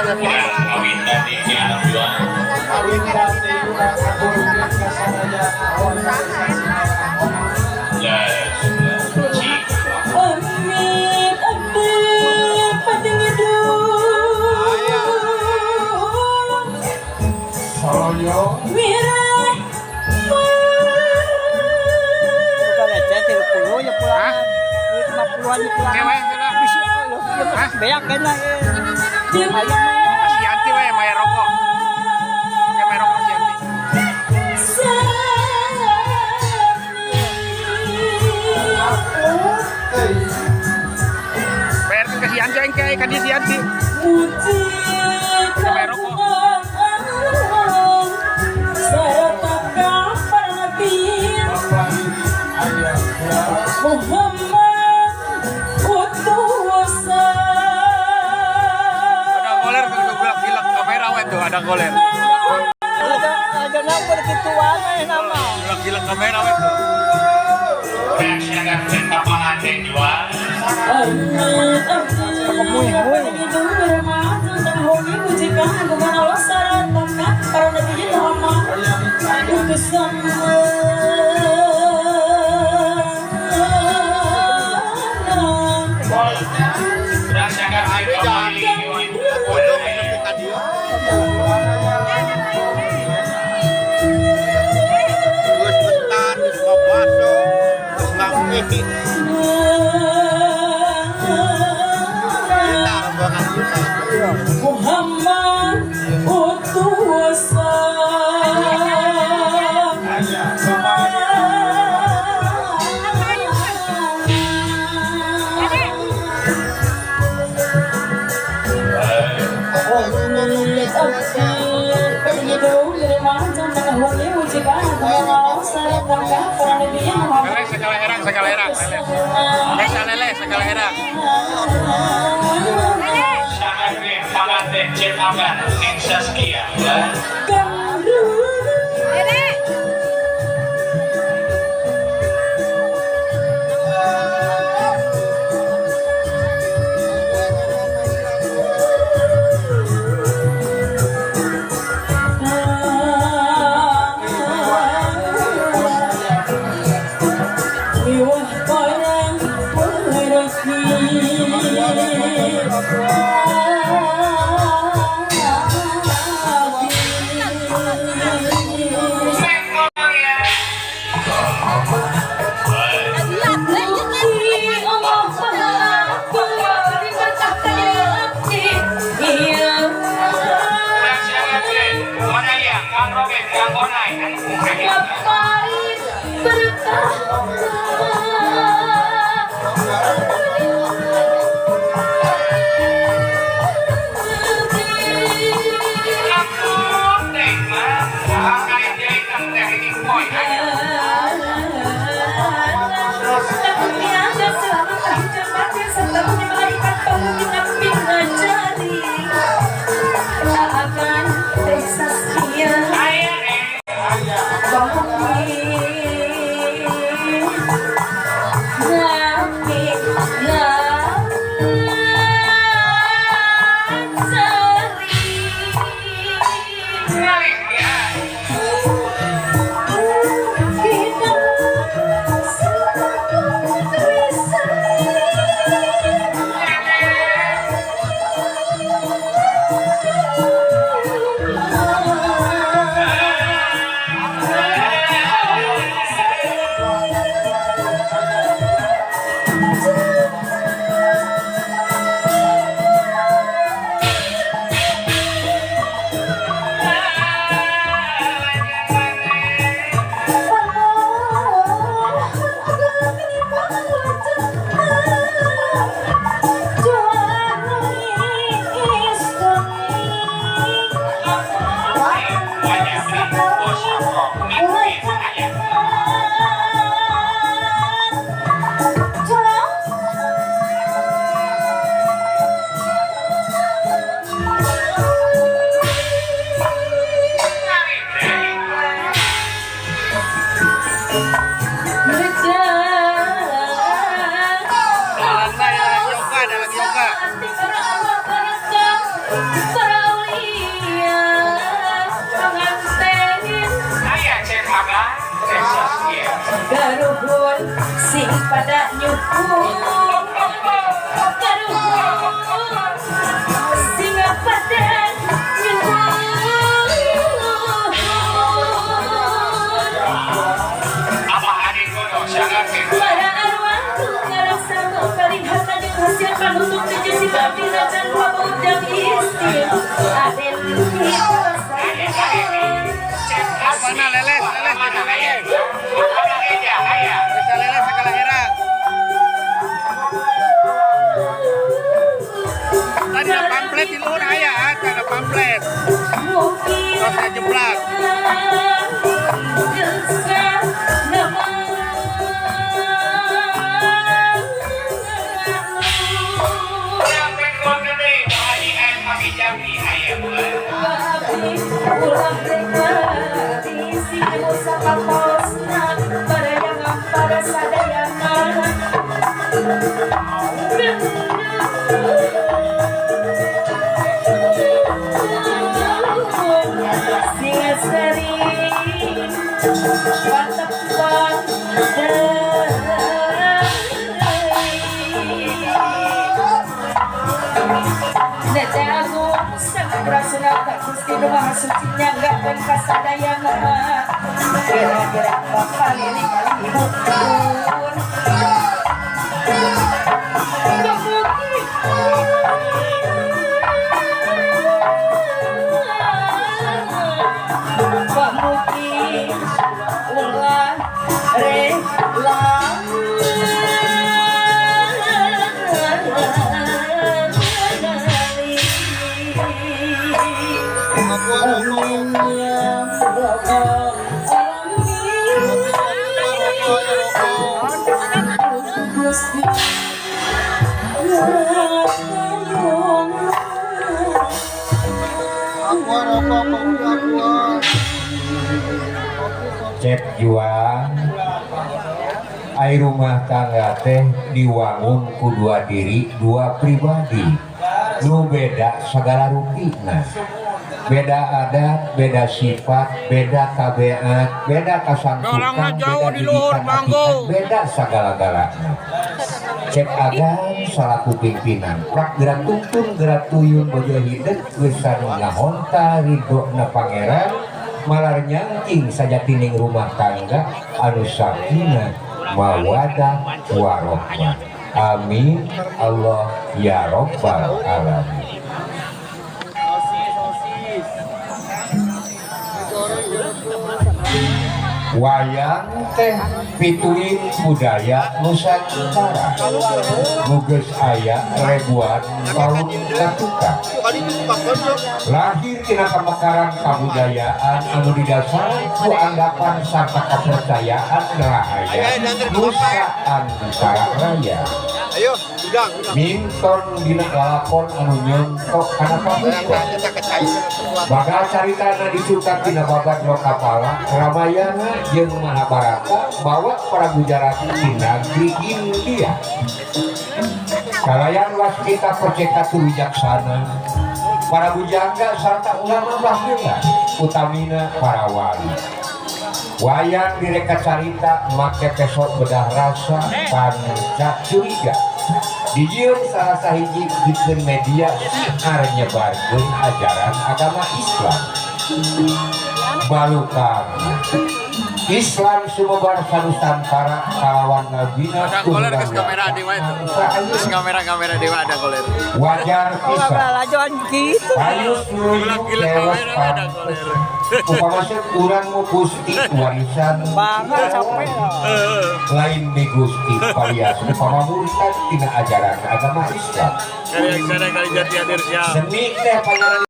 Kawin tadi di alam dua. Ya, cik. Amin amin padingidung Wireh. Bukan aja 30 ya pulang. 50-an ya pulang. Cewek lah. Bisa lo, ya beak kan lah. Si Yanti we bayar rokok. Pakai bayar rokok si Yanti. Bayar ke si Yanti aing ka dia si Yanti. Bayar rokok. Muhammad utusan. Ada goler tuh gila kamera we tuh ada goler. Ada nama kituan eh nama. Gila kamera we tuh. Reaksikan cerita pengantin dua. Amin amin padingidung Allah sarata para nabi Muhammad utusan. Reaksikan cerita Geus betan, geus ngabaso, geus ngangge. Kita rombongan kita. Muhammad utusan. Lele segala herang segala herang lele. Lele lele segala herang. Sangat pengantin cetakan Neng Saskia. Ya. Iwah parang Reaksikan mana ya? Kang Robin, Kang Onai, anu Ampun, teh mah. Kayak jahitan teh ini poin aja. Aya nih. Sing pada nyuhun karuhun, sing pada nyuhun. Apa adik gono sangat Para arwah ngarasa paling harta jeung hasil panutup jeung si babi najan pabaut jeung istri aden Mana leles, leles jadi leles. Ayah. Bisa leles segala herang. Tadi ada pamflet di luhur aya, ada pamflet. Terus saya jeblak. Sampai keluarga deh, Haji M Haji Jami, ayah bukan. Para sadayana. Singasari patepang Nadagung sang prasana Gusti nu Maha Suci nyanggakeun kasadayana. Gerak-gerak bapak lili kali ibu pun. Pamuki ulah rela. Aku Amin ya Rabbal alamin. Gusti rokok kopi aku. Cek juang ai rumah tangga teh diwangun ku dua diri dua pribadi nu beda segala rupina, beda adat, beda sifat, beda tabiat, beda kasangkutan, Dorongna jauh beda di luhur, didikan manggo. atikan, beda sagala-galana. Cek agan salaku pimpinan prak gerak tuntun gerak tuyun bojo hideung geus ngahonta ridho na pangeran malar nyangking sajatining rumah tangga anu sakinah mawadah warohmah. Amin Allah ya robbal alamin. Wayang teh pituin budaya Nusantara nu geus aya ribuan tahun katukang, lahir tina pemekaran kabudayaan anu didasari ku anggapan sarta kepercayaan rahayat Nusa Antara Raya. Ayo, udang, udang. Minton dina lalakon anu nyontok kana pamukon. Kita kecai semua. Bakal caritana dicutak tina babad Lokapala, Ramayana jeung Mahabharata bawa para Gujarati di negeri India. Kalayan waskita perceta wijaksana, para bujangga sarta ulama baheula, utamina para wali. Wayang direka carita make pesot bedah rasa panca curiga. Dijieun salah sahiji pikeun media siar nyebarkeun ajaran agama Islam. Balukang Islam sumebar sanusantara kalawan ngabina Ada koler geus kamera di wae tuh. Terus kamera-kamera di ada koler. Wajar Oh, pisan. lajuan gitu. Payus nuju Gila tewas kamera ada pantes. koler. Upama urang mu Gusti warisan Banget capek. Lain di Gusti palias upama murtad tina ajaran agama Islam. Dari yang sana kali jati hadir siap. Seni teh pangaran.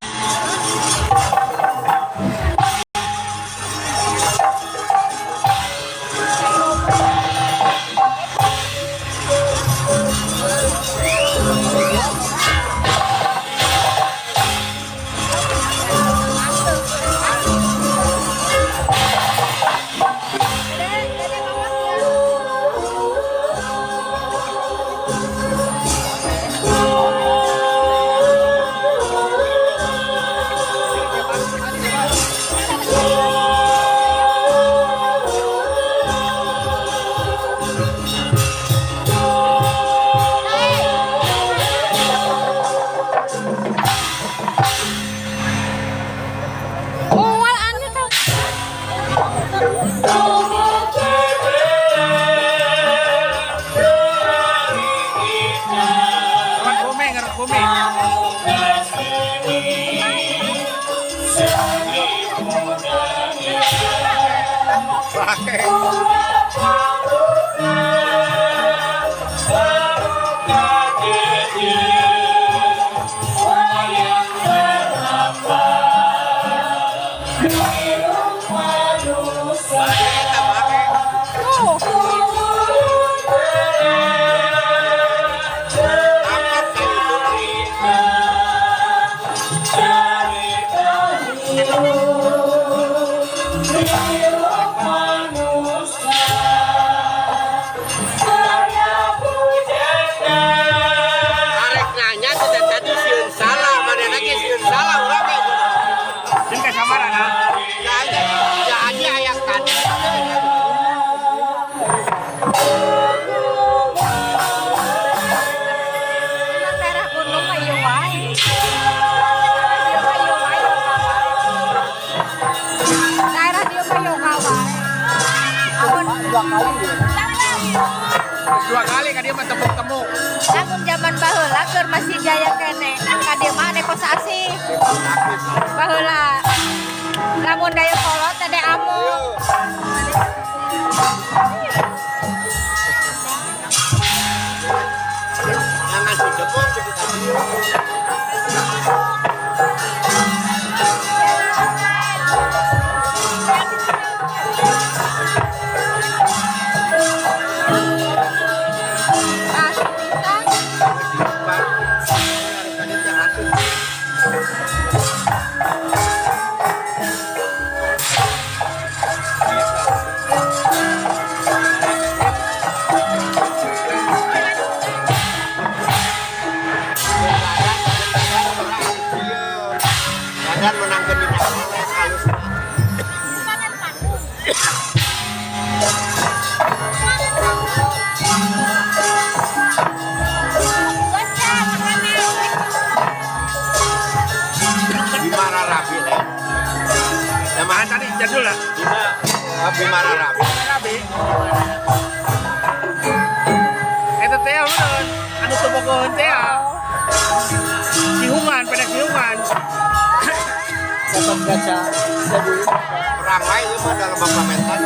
Bumi. Pakai. Arek nanya teh tadi sieun salah, manehna ge sieun salah urang ge. Jeung ka samarana. Ya aja, ya aja hayang tadi. Emang daerah gunung mah ieu wae. Daerah dieu mah ieu wae yoga wae. Daerah dieu mah yoga wae. Amun Dua kali ya. Dua kali ka dieu mah tepuk-tepuk. Lamun zaman baheula keur masih jaya keneh. Ka dieu mah ane kosasi. Baheula. Lamun Dayeuhkolot teh de amuk. Jangan sujepong gitu tadi. Asup pisan. Tadi teh asup. Badan menangkeun dina leles halus. Bima Rabi le. Nah, tadi jadul lah. Bima, Bima Rabi. Rabi. Eta teh meureun anu teu bogoheun teh. Sihungan pada sihungan. Gatot Kaca jadi Perang wae ieu mah dalam pametan.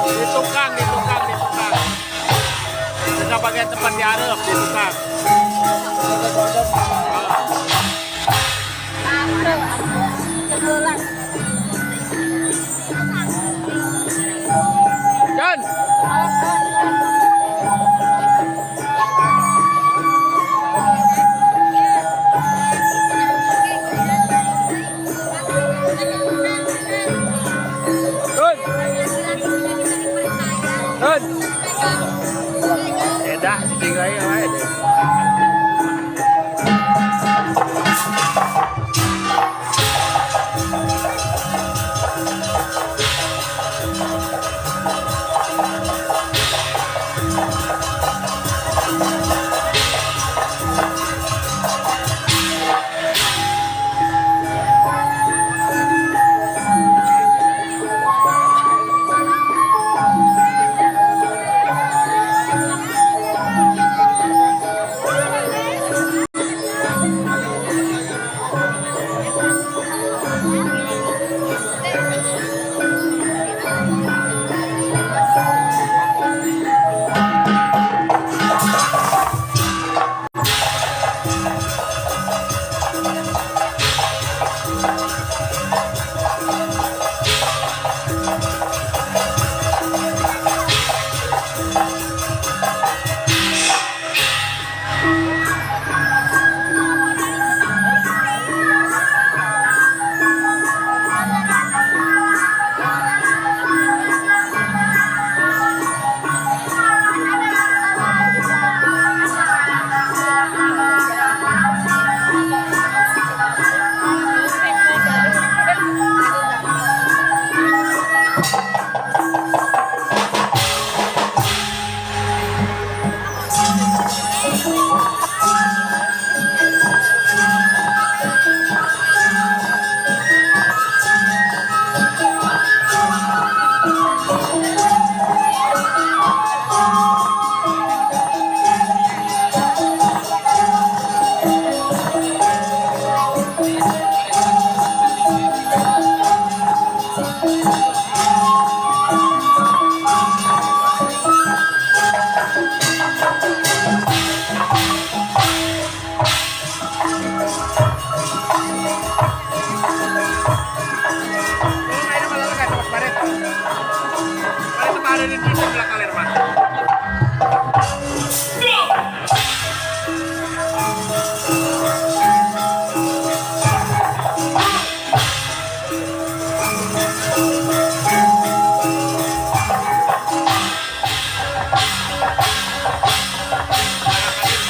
Di tukang, di tukang, di tukang. Kita bagian tempat di areup di tukang. John. John. John. Edah tinggal wae deh.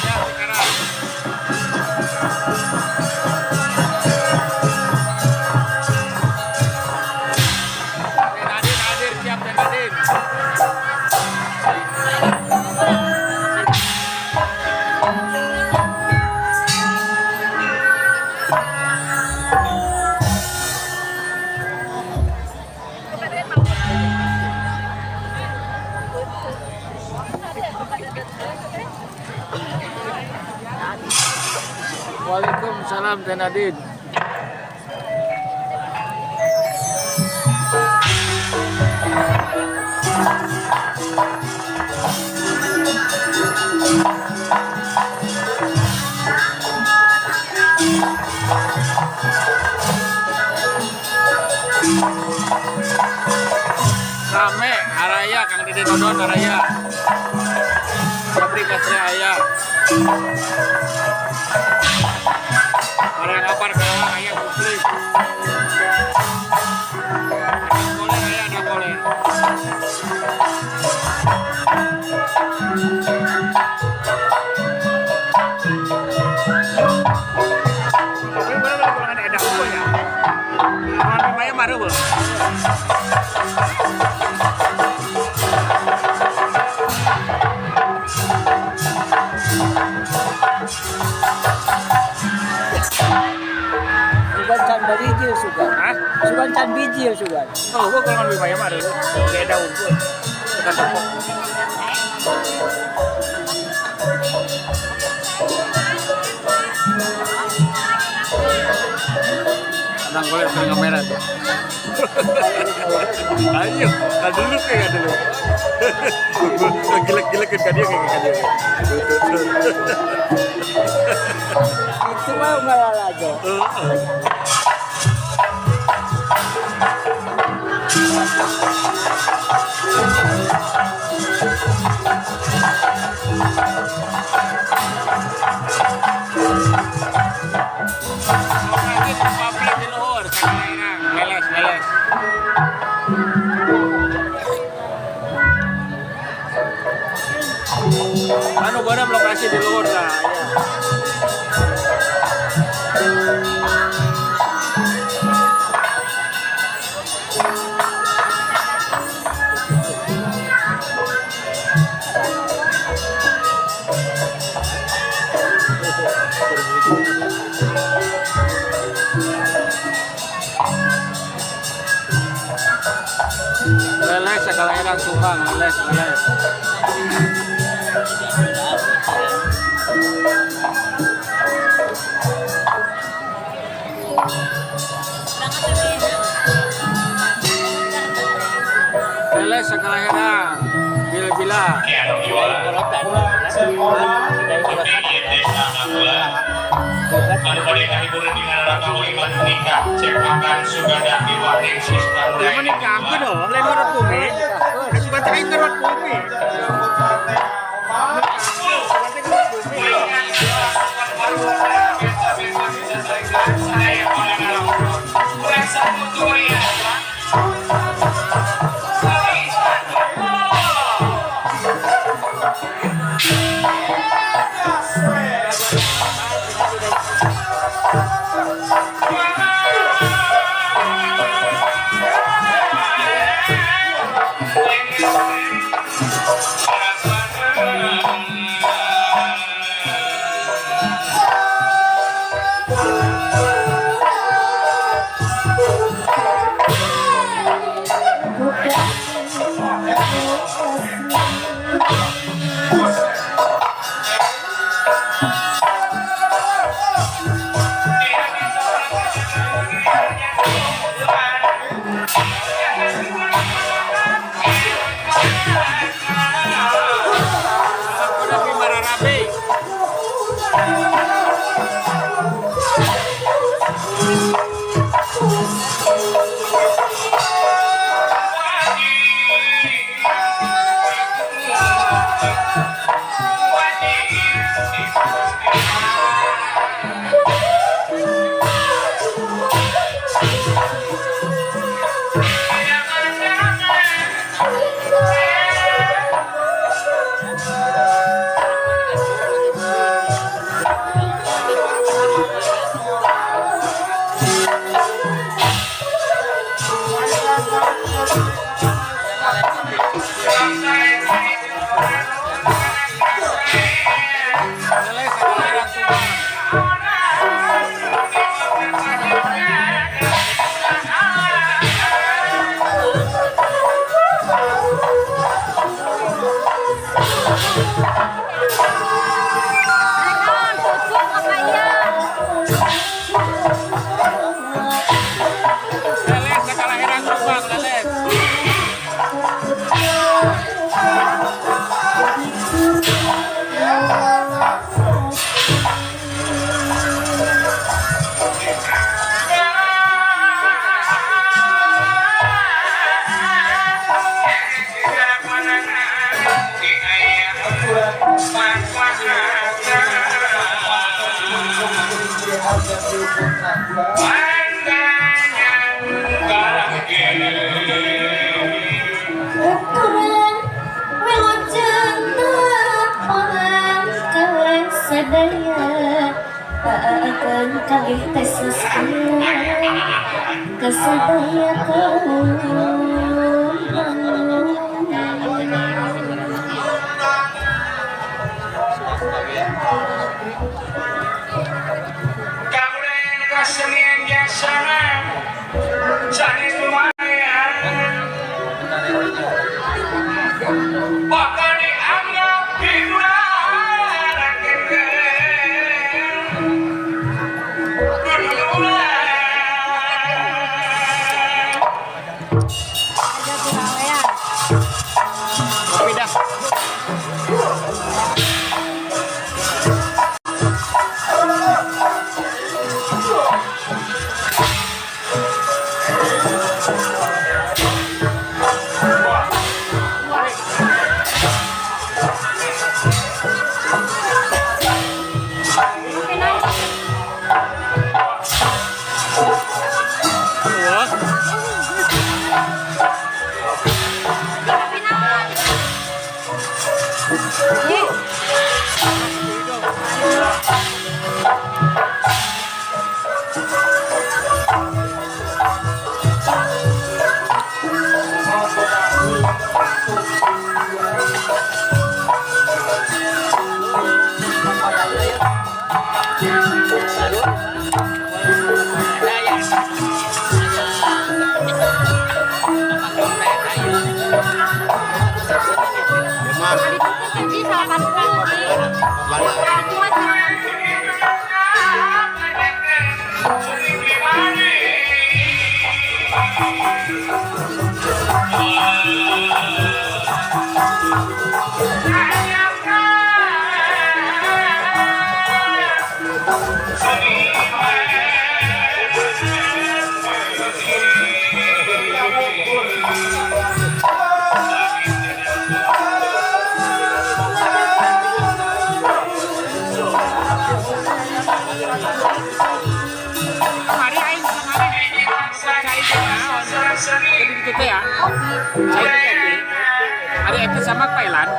Ya, sekarang. Teh Nadine hadir, siap Teh Nadine. Waalaikumsalam Teh Nadine. Rame, araya Kang Dede Dodon araya. Pabrik Kasri aya. Barang apar kalau aya publik. Ada koler aya, ada koler. Tapi bener-bener golongan edah unggul ya. Golongan pemaya baru, Bu. Sugan can bijil sugan. Hah? Sugan can bijil sugan. Oh, gua golongan Wimaya mah dulu. Beda unggul. Bukan tepok. Tenang boleh sering kamera tuh. Ayo, kan dulu kayak dulu. Gilek-gilekin kan dia kayak dia. Itu mah ngalalajo. Lokasi pabrik di luhur, sakalairang, leles, leles. Anu barang lokasi di luhur nah, ya. Leles sakalairang Subang, leles, leles. Leles sakalairang, bila-bila. Anu bade kahiburan dengan anak kamu nikah cek akan sugada iwaning sistem Dia menikahkeun heuh, lain warut bumi. Sugan cai warut bumi. Sugan teh warut bumi. Leles sakalahiran Subang. Naon, pucuk apa ieu? Leles sakalahiran Subang, Leles. Ukuran wilujeng tepan kasadaya akan kalih teses kasadaya kaum. Kabudayaan kesenian jasana sanes lumayan bakal dianggap hiburan Aja dirawean. Kopi dah. Wah. Kopi naon? Ih, Demam. ari tuh kunci 80 Ji. Cuma 80. Kamari aing kamari. Cai teh naon? Jadi gitu teh ya. Cai teh kopi. Ari eta sama Thailand.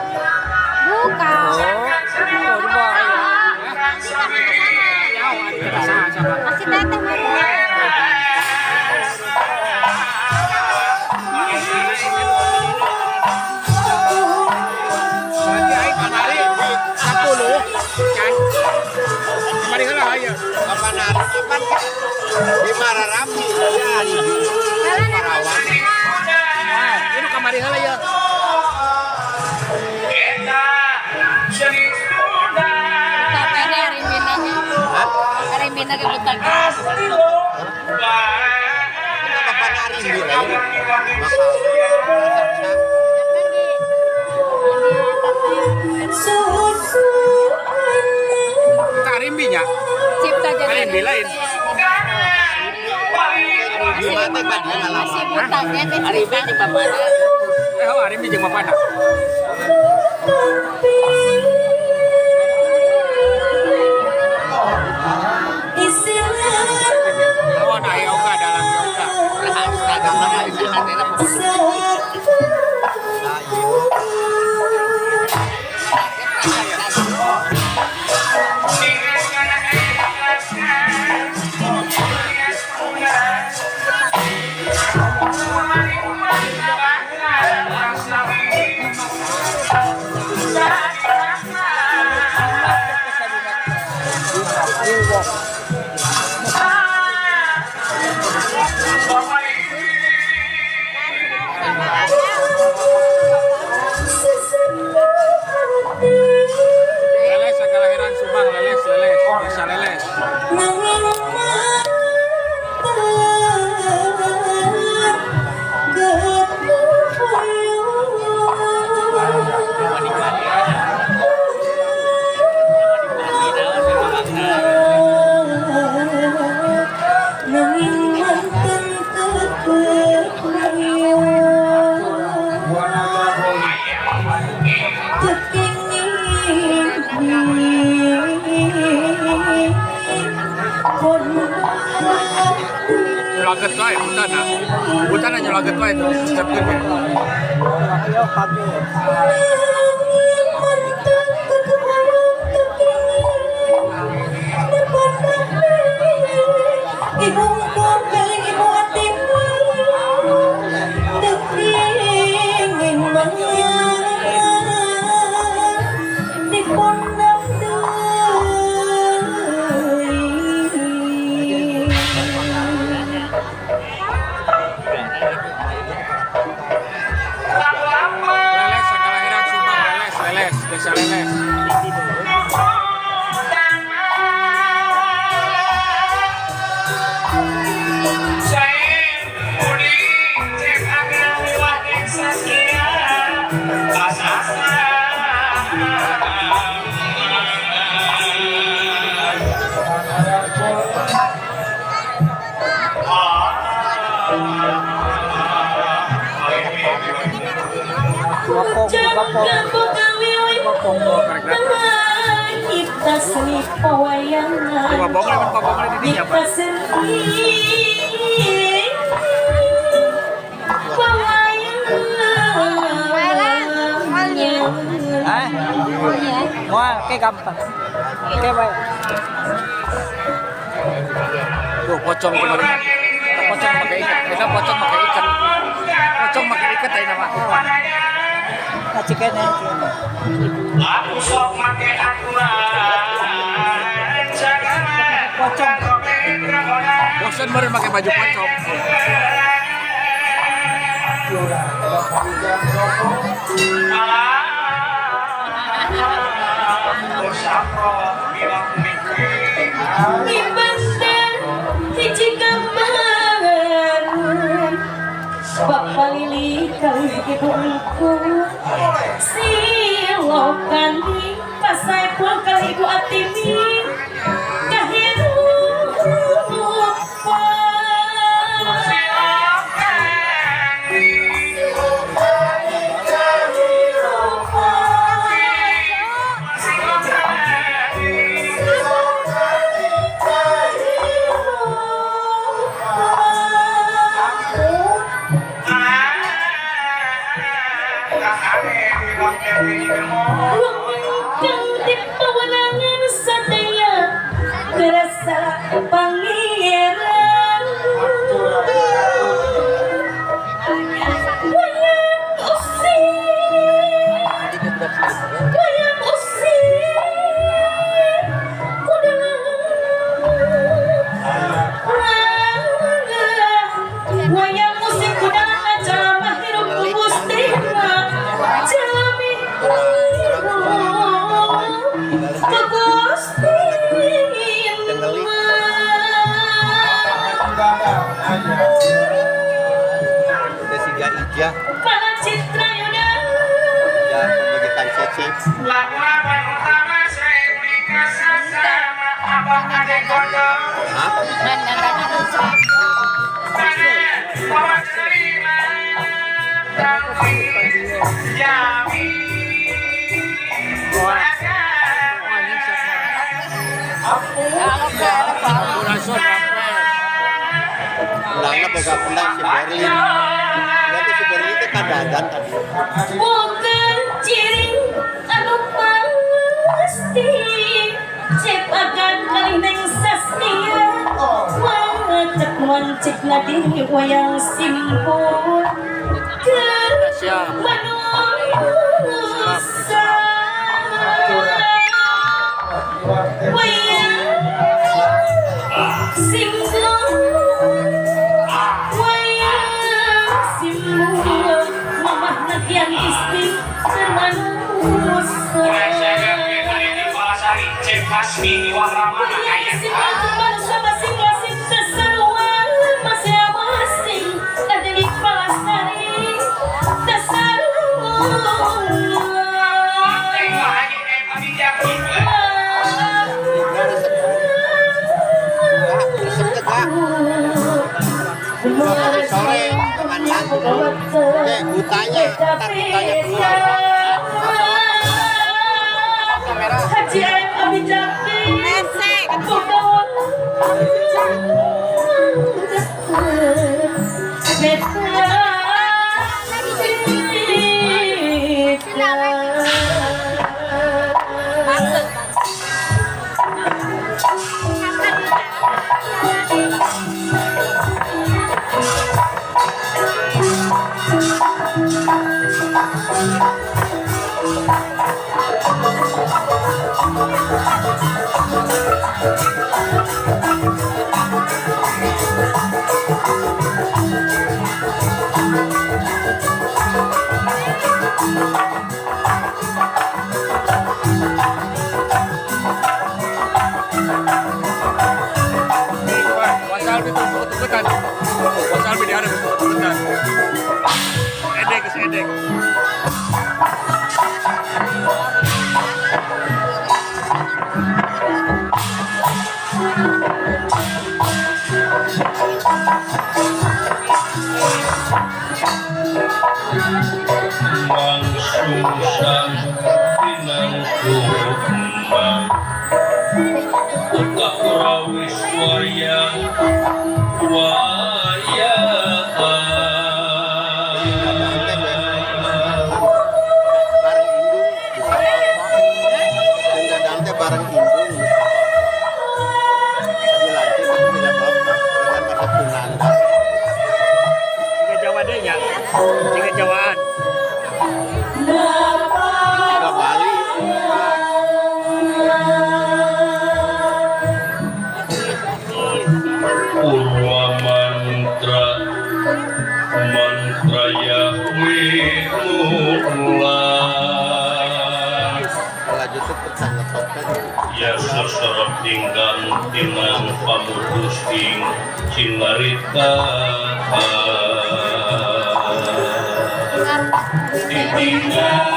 Bukan. Oh, di bawah. Nanti sama ke sana. Jauh ari teh saha sama. Masih teteh mah. Berarti aing kamari 10 kan. Kamari heula aya. Kapan hari kapan di Mararapi ya di Jalan nanti Parawan. Wah, ini kamari heula ya. Tapene arimbina nya. Arimbina ge buta. Kapan hari ini lain? Bakal. Kita arimbi nya. Cipta jadi. Arimbi lain. Di mana kan dia ngalaman. Masih buta nya teh. Arimbi jeung bapana. Eh, oh, arimbi jeung bapana. Oh, nah, yoga dalam yoga. Nyolaget wae hutana. Hutana nyolaget wae tuh, cecepkeun we. Yo pagi. Ibu keling ibu hati ingin di pondok Leles sakalahiran Subang, Leles, Leles, Desa Leles. Bapong, bapong. Bapong. Kita seni pewayangan Pabongan, emang pabongan di dinya, Kita Pak. seni pewayangan. Hah? Moal, kayak gampang. Kayak baik. Tuh, pocong kemarin. Pocong pakai ikat. Kita pocong pakai ikat. Pocong pakai ikat aja nama. Nah, ciken ya. Aku sok make aturan segala. Pocong. Bosan baru pakai baju pocong. Ibanden hiji gambaran Bapak Lili kali ibu silokan di pasai pulang kali ibu atimi Di pawenangan sadaya kerasa pangeran wayang usir wayang usir kudalang wayang musik kudalang jalma hirup ku Gusti jalmi hirup ku Gusti. Udah siga ijah, Para Citra Yuda ya pembagikan cecep. Hah? Sampurasun, rampes. Pendangnya boga pendang si Berlin. Berarti si Berlin itu kadadan tadi. Bukan ciring anu pasti cek akan kali neng sastia wacek wancik nadi wayang simpul ke Siap. Manusia wayang simpul wayang simpul mamah natian istri termanusia wayang simpul manusia masing-masing seseruan masing-masing ada di Palasari teseruan. Resep tegak. Dua kali sore makan satu. Oke, butanya, ntar butanya keluar. Haji Aep Abi Jaki Mesek. Bukawan Wasal itu tutup-tutupan. Wasal di ada tutup-tutupan. Edek, edek. Mangsusang pinangkuman Utak rawis wayang wayang Bareng indung bisa apa? Yang dadang teh bareng indung. Tapi lanjut tapi tidak apa-apa. Dengan masa tunangan. Jika Jawa deh ya. Jika Jawaan. Ke Bali. Purwa mantra mantra Yahweh Kalau itu pecah ngetop kan. Ya seserap tinggal tinang pamutus ing cinarita ditinggal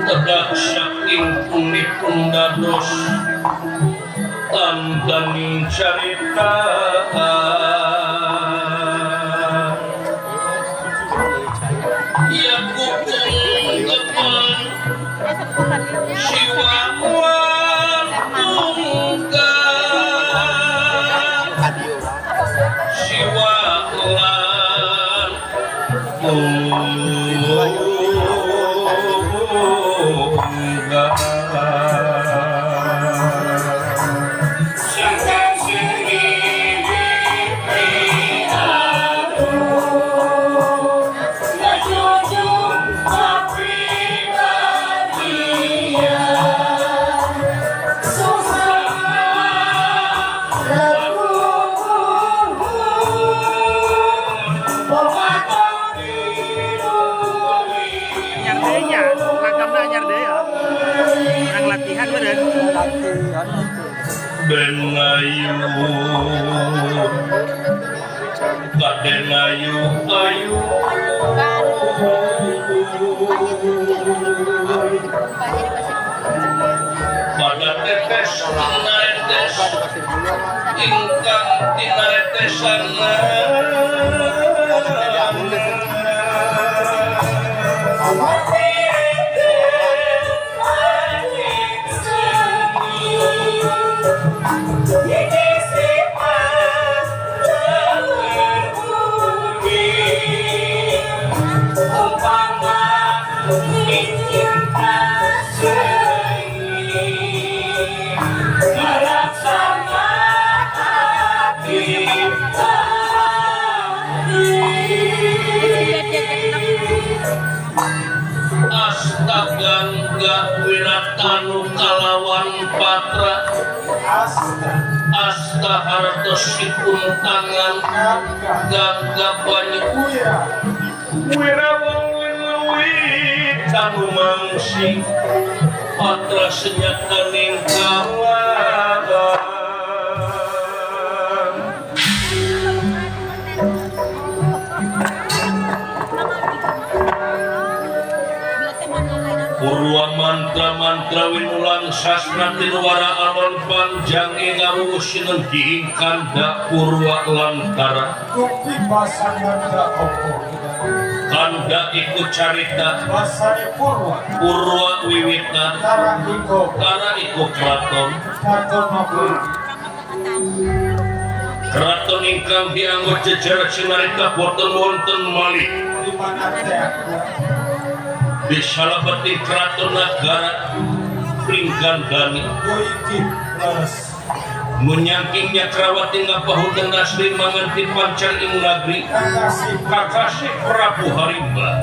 Tedak saking punipun dados tandaning carita Ya kukung depan siwa tunggal Radio. siwa lan Anyar deh nya, rangkamna anyar deh ya. Orang latihan beureun. Latihan itu. Benayu Kadenayu ayu Pada tetes tinaretes Coba di Pasir Bulan. ingkang tinaretesan Jadi amun deh. Apa? Astagangga Wiratanu kalawan patra Asta hartosipun tangan Gangga banyu Wira wong wiluwi tanu mangsi Patra senyataning kawan. Purwa mantra-mantra winulang sastra tinuwara alon panjang ing ngawusin ing kanda purwa lantara Bukti basah opo kanda iku carita basane purwa purwa wiwita tara iko tara iku kraton kraton nopo kraton ingkang dianggo jejer sinarita boten wonten malih di mana teh aku Di salebeting keraton nagara Pringgandani menyangking Nyakrawati ngapahudan asli manganti pancar ing nagri kakasih Prabu Harimba.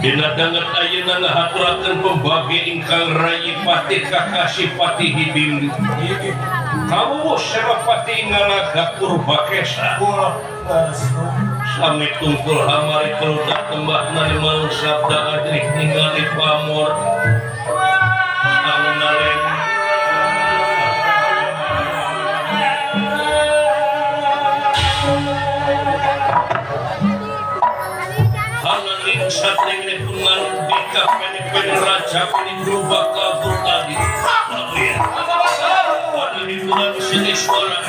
Dina danget ayeuna ngahaturakeun pembagi ingkang rayi patih kakasih Patih Hidimbi. Kawuh Senopati Ngalaga Purbakesa. Sami tungkul hamari keludak tembak nani sabda adrih ningali pamor anu naleng hananing satring pungan dika peni raja peni berubah kabur tadi ada di bulan sini suara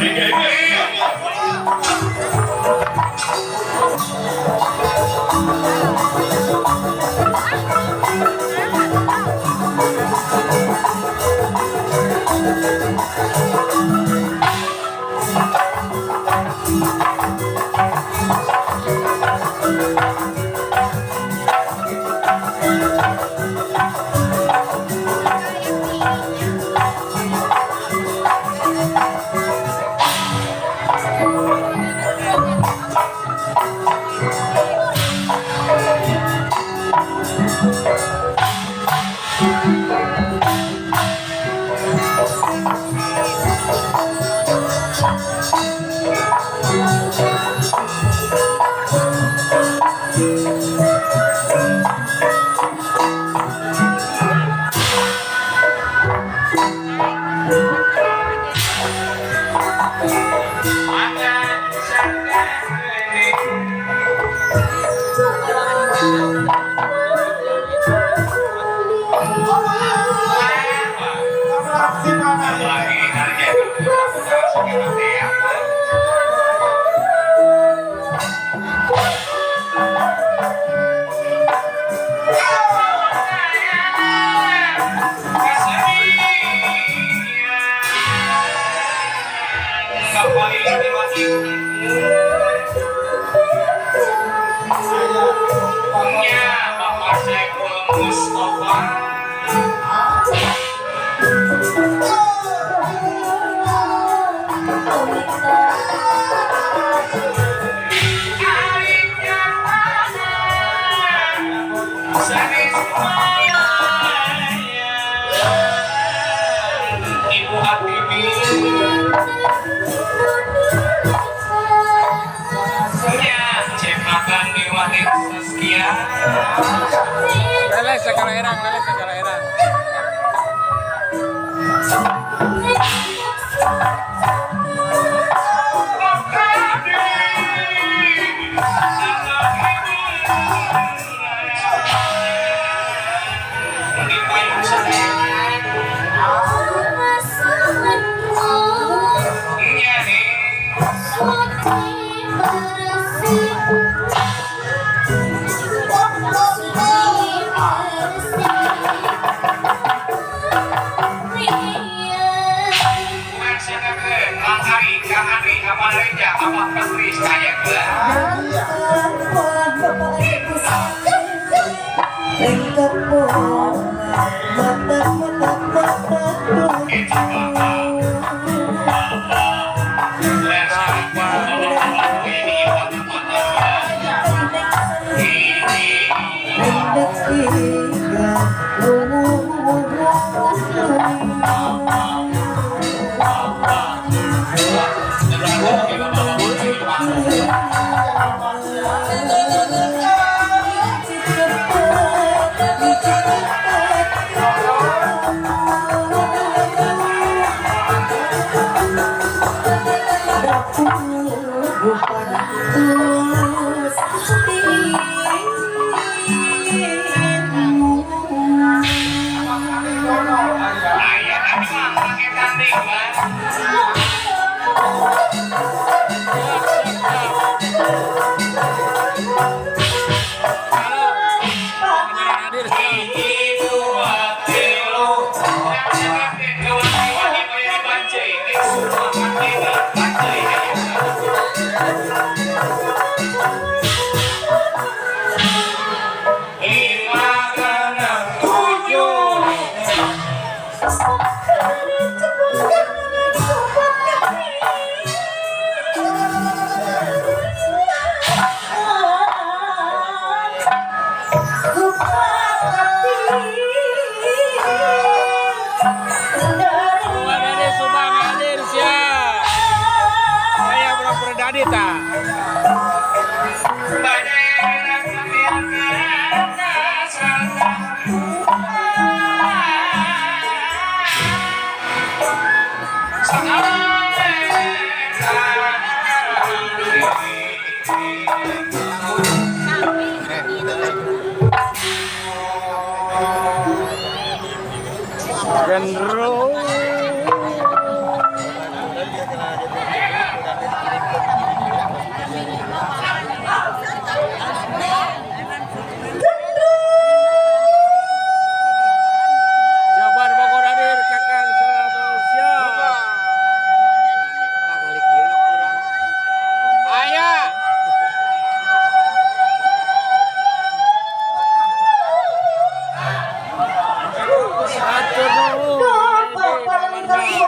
Leles segala erang, leles segala erang.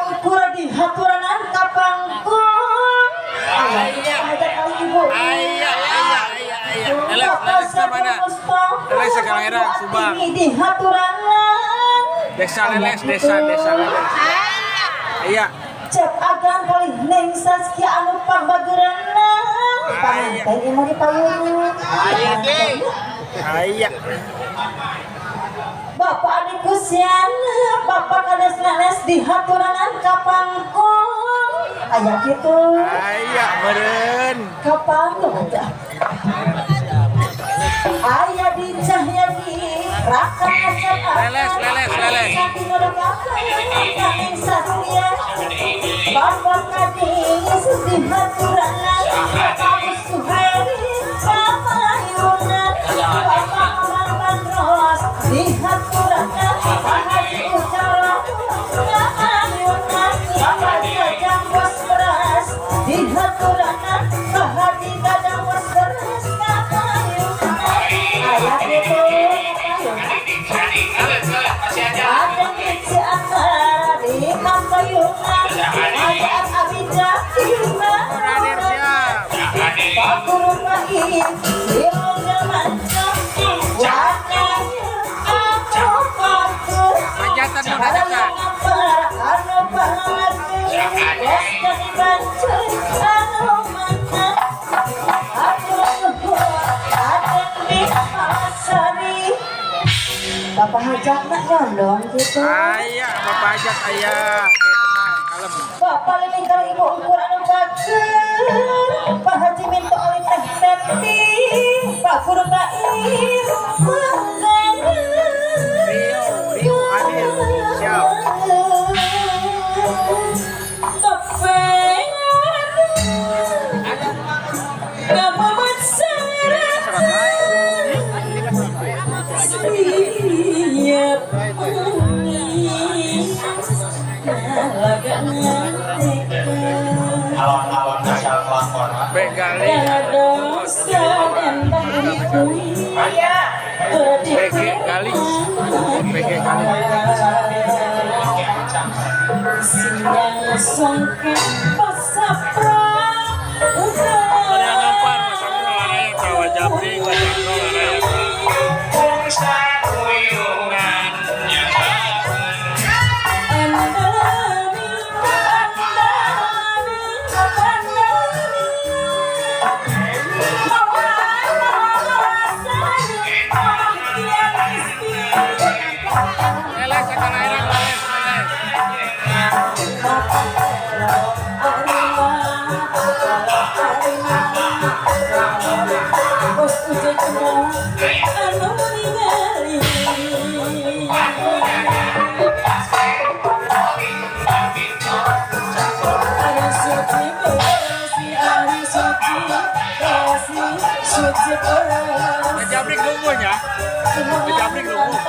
Engkur dihaturanan kapangkung. Aya. Ada kali ibu. Aya, aya, aya, aya. Leles, leles ke mana? Leles Sakalera, Subang. Dihaturanan. Desa Leles, desa, desa Leles. Iya. Cep agan kali Neng Saskia anu pangbageurana. Panganten ieu mah di payun. Aya. Bapak Adi Kusiana, Bapak Kades Leles dihaturanan kapangkung. Aya kitu. Aya, meureun. Kapangkung. Aya di Cahyadi, Raka Asep. Leles, leles, leles. Neng Saskia, Bapak Kades dihaturanan, Bapak Suhairi, Bapak Yunan, Bapak Amang Bandros dihaturanan, Pak Haji Ucaro, Bapak Yunan, Bapak Jajang Bos Beras dihaturanan, Pak Haji Dadang Bos Beras, Bapak Yunan. Aya kitu, ada Mici Akar di Kapayungan, ada Abijati. Hadir siap. Pak Guru Pahit, Silga Macam, Warna Aku Paku, Hajatan mun hajatan. Anu Pangaku, Bos Bancuy, Anu Mana, Aku Adeng di Pasari. Bapak Hajat nak nyondong gitu. Aya, Bapak Hajat aya. Oke, tenang, kalem. Bapak lebih kali ibu ukur anu bager. Pak Haji minta oleh teh teti. Pak Guru Bair. Rio, Rio hadir. Siap. Siap Alon-alon asal kelakon. Begali. BG Gali. BG Gali. Ada ngampar, Mas Amro laraya ta wajabri, wajabro laraya ta. Leles Sakalera, leles, leles. Wajabri lumpuh ya. Wajabri lumpuh.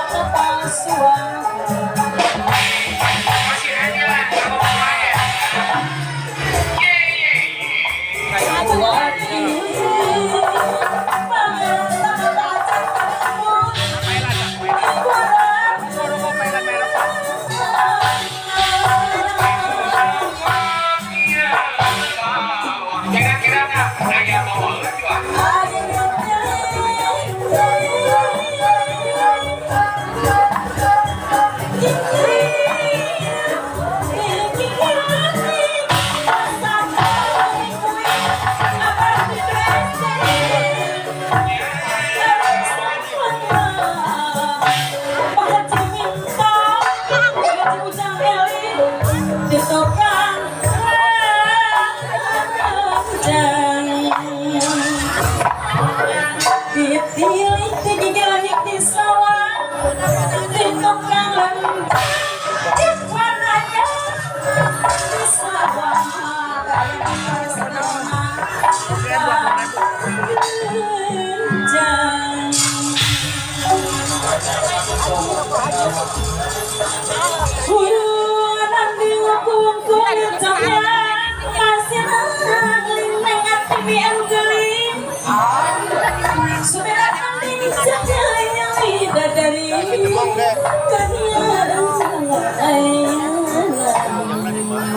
Thank you.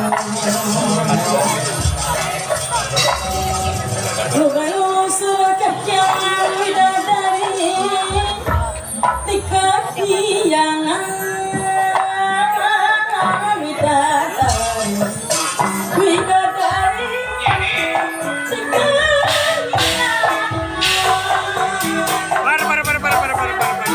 Para para para para para para para para.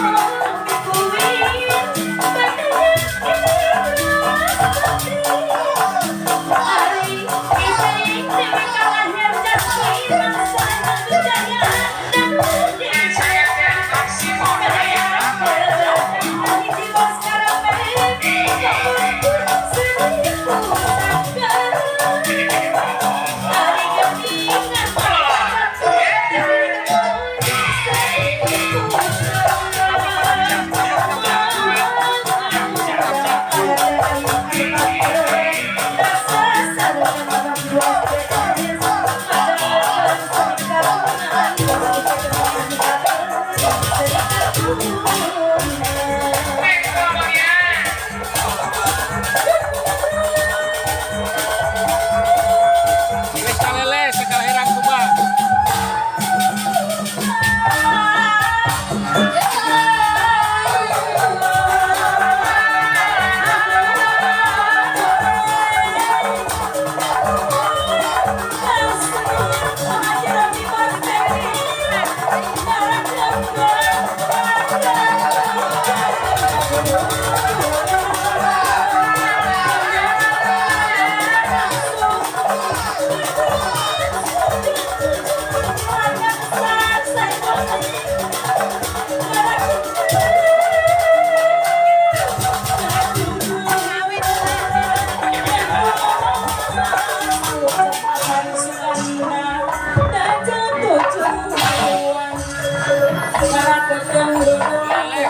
Geus talele segala herang Subang.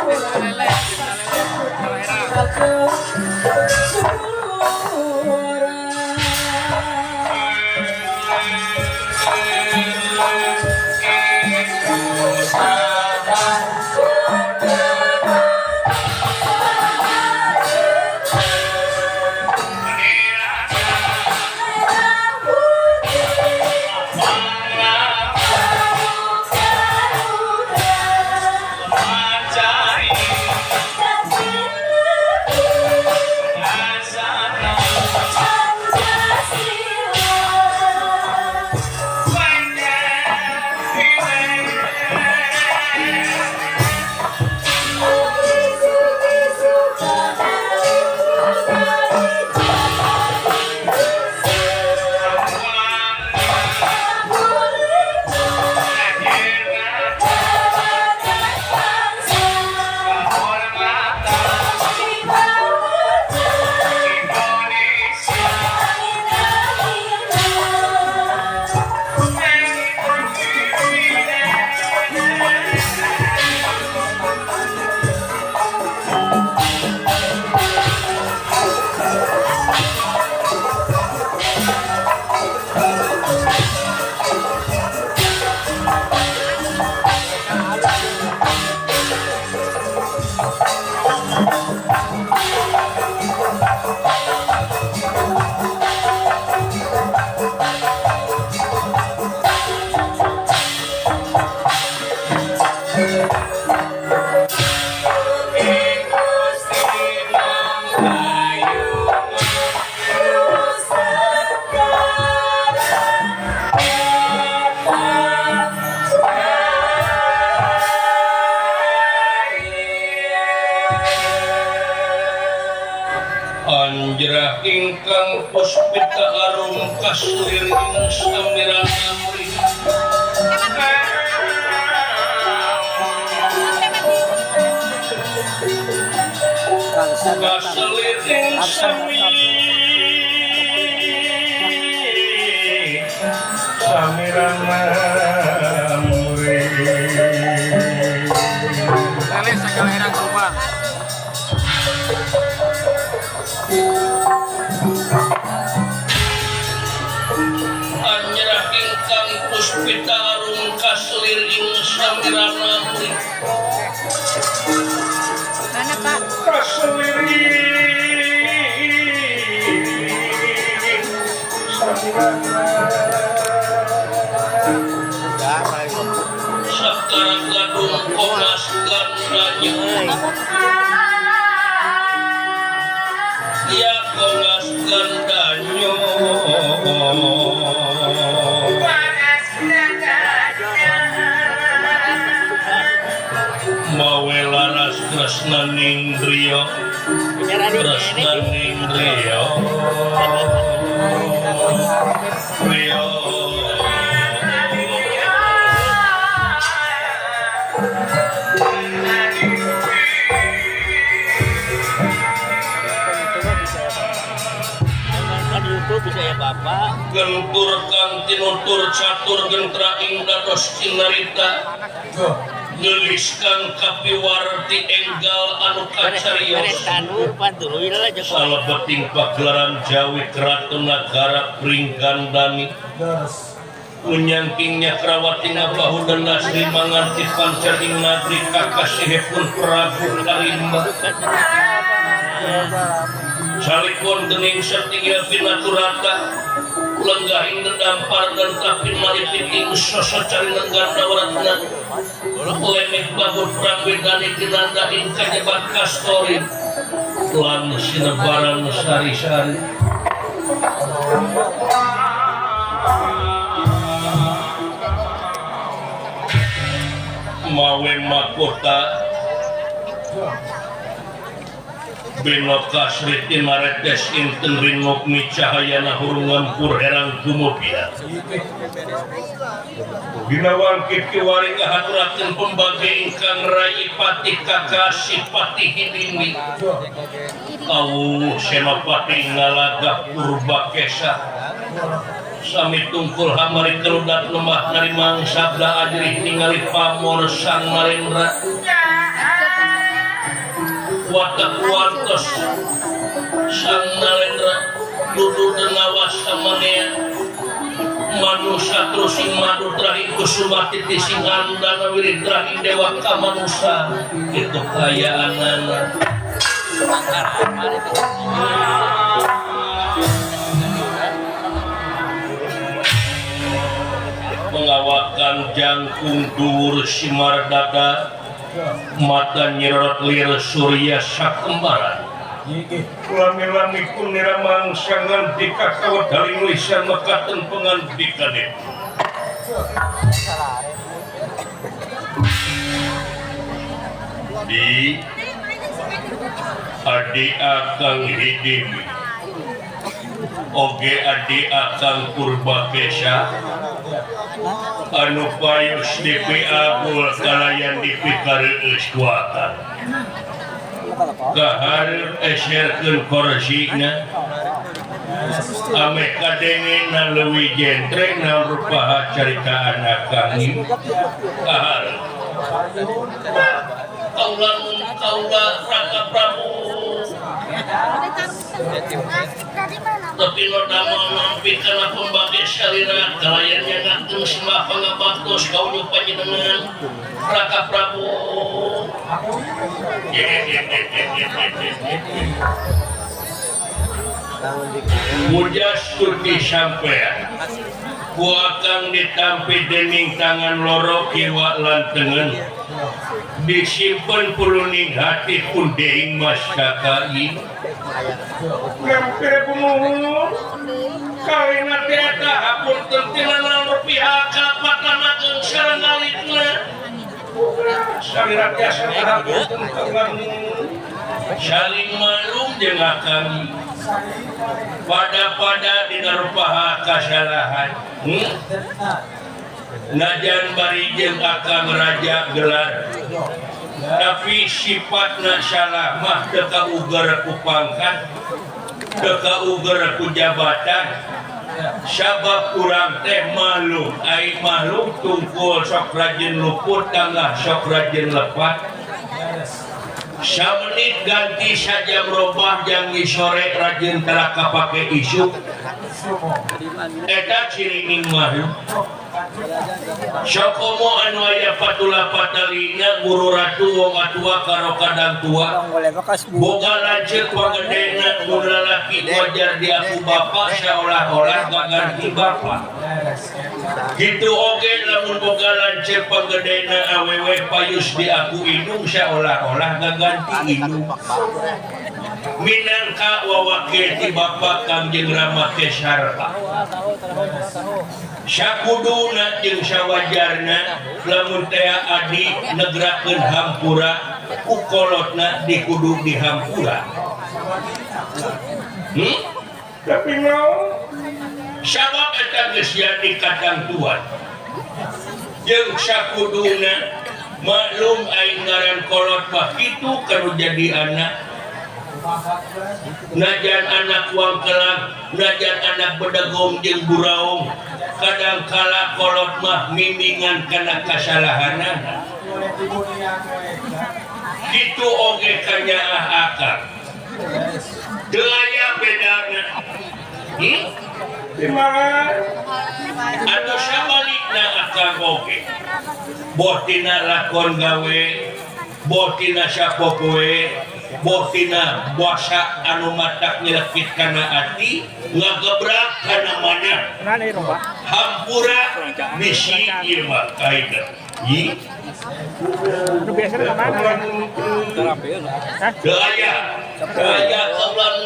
Lele, lele, segala herang. Anjrah ingkang puspita arum kaslir ing samiran amri. Kaslir ing sami samiran amri. Lele segala herang Subang. Anjrah ingkang puspita arum kaslir ing samiran amri. Mana Pak? Kaslir Udah, paling Sekarang gadung konas gandanya. Ya konas gandanya. Mawe laras kresna ning driya. Kresna ning driya. Driya. Kan YouTube bisa ya Bapak. Gentur kang tinutur catur gentra ing dados cinarita. Geulis kang kapiwarti enggal anu kacarios. Beres tanur pan tuluy lah jeung Salebeting pagelaran Jawi Keraton Nagara Pringgandani. Unyangking Nyakrawati ngabahu Nasri manganti pancer ing nadri kakasihipun Prabu Karimba. Salikon gening satinggal pinaturata lenggah ing dedampar dan kapin maripit ing sosok cari nengganda waratna lemek babur prabedani tinanda ing kajebat kastori lan sinebaran sari-sari. Mawe makota Benoka Sri Tinaretes inten ringokmi cahayana hurungan pur herang gumopia. Dina wangkit kiwari ngahaturakeun pembagi ingkang rayi pati kakasih pati hidimi. Awuh senopati ngalagah purba kesa. Sami tungkul hamari keludat lemah narimang sabda ajrih ningali pamor sang Narendra. Watak wantos sang Narendra dudu dengawas samanea manusa terus ing madu trahi kusuma titi sing andana wirid trahi dewa kamanusa itu kayaanana. Pengawakan jangkung dhuwur simar dada mata nyerot lir surya sakembaran. Lami-lami pun niramang sangandika kawedaling lisan mekaten pengandikane. Di adi akang hidimi oge adi akang Purbakesa anu payus dipiagul kalayan dipikareueus ku akang. Kahareup eserkeun korsina ame kadengena leuwih jentreng naon rupaha caritaan akang ieu. Kahareup kaula mun kaula Raka Prabu tapi lo damel nampi kana pembagi salira kalayan nyangakeun semah pangabaktos kaunyu panjenengan Raka Prabu. Mujastuti sampean ku akang ditampi dening tangan loro kiwa lan tengen disimpen puluning hati pundeing mas kakai. Gampir pumuhun kawina tiada hapunten tina naon rupiah kapatan ageung sareng alitna salira tiasa hapunten kabangun saling malum jeung akang pada-pada dina rupaha kasalahan. Najan bari jeung akang raja gelar tapi sifatna salah mah teu kauger ku pangkat teu kauger ku jabatan sabab urang teh mahluk ai makhluk tungkul sok rajin luput tangah sok rajin lepat samenit ganti saja merubah jang sore rajin tara kapake isuk eta cirining makhluk. Sokomo anu aya patula patalina guru ratu wong atua karo kadang tua Orang boleh bekas bu. Boga lanceuk pangedena mun lalaki wajar diaku bapa seolah-olah gaganti bapa. Kitu oge lamun boga lanceuk panggedena awewe payus diaku indung seolah-olah gaganti indung. Minangka wawakil ti bapa Kangjeng Rama Kesarpa. Sakuduna jeung sawajarna lamun tea adi negrakeun hampura ku kolotna dikudu dihampura. Tapi naon? Sabab eta geus jadi katangtuan. Jeung sakuduna maklum aing ngaran kolot mah kitu kanu jadi anak. Najan anak wang kelang, najan anak bedegong jeung buraung, kadang kala kolot mah mimingan kana kasalahanana. Kitu oge kanyaah akang. Teu aya bedana. Atau sabalikna akang oge. Boh tina lakon gawe, boh tina sapopoe, boh tina basa anu matak nyelekit kana ati, ngagebrak kana mana. Mana ieu romba? Hampura bisi ieu mah kaida. Yi. Nu biasana ka mana? Hah? Teu aya. Teu aya kaulan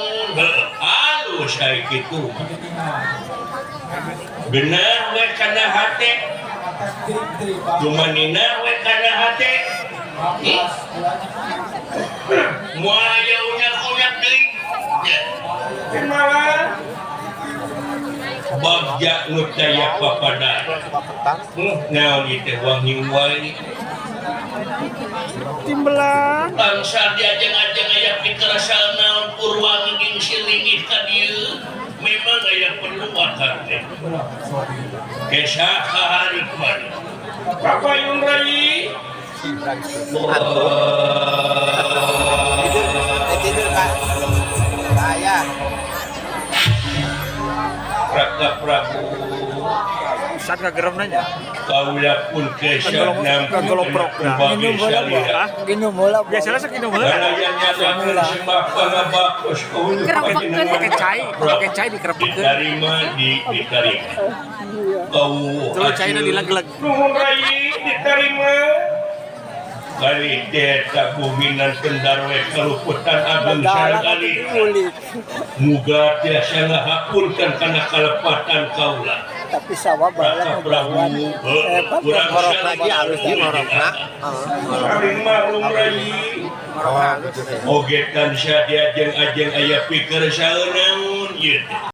halus aya kitu. Bener we kana hate. Tumanina we kana hate. Moal aya unyak-unyak deui. Bagja nu taya papada. Naon ieu teh wangi wae. Timbelan. Bangsa diajeng-ajeng aya pikerasa naon purwangi jeung silingit ka dieu. Memang aya perlu akang teh. Kesa kahareupan. Kapayun rai. Tidur, tidur Kak. Saya. Raka Prabu. Saat ngagerem nanya. Kaula pun kesa nampi Ngagoloprok. bagi salira. Minum bola. Biasanya sok minum heula. Kalayan nyatakeun sembah pangabakos kaula Kerepekeun. Pakai cai dikerepekeun. Diterima di diterima. Kau Terus caina dileg-leg. Nuhun rai diterima. Kali teh buminan kendarwe kaluputan agung Dalam sareng ulik. Muga tiasa ngahapunten kana kalepatan kaula. Tapi sawah Raka bala Prabu Hebat. urang Ngorok lagi halus di ngorokna. Saring maklum rai. Oh, gitu. Oge tansah diajeng-ajeng aya pikir saeunaun ieu teh.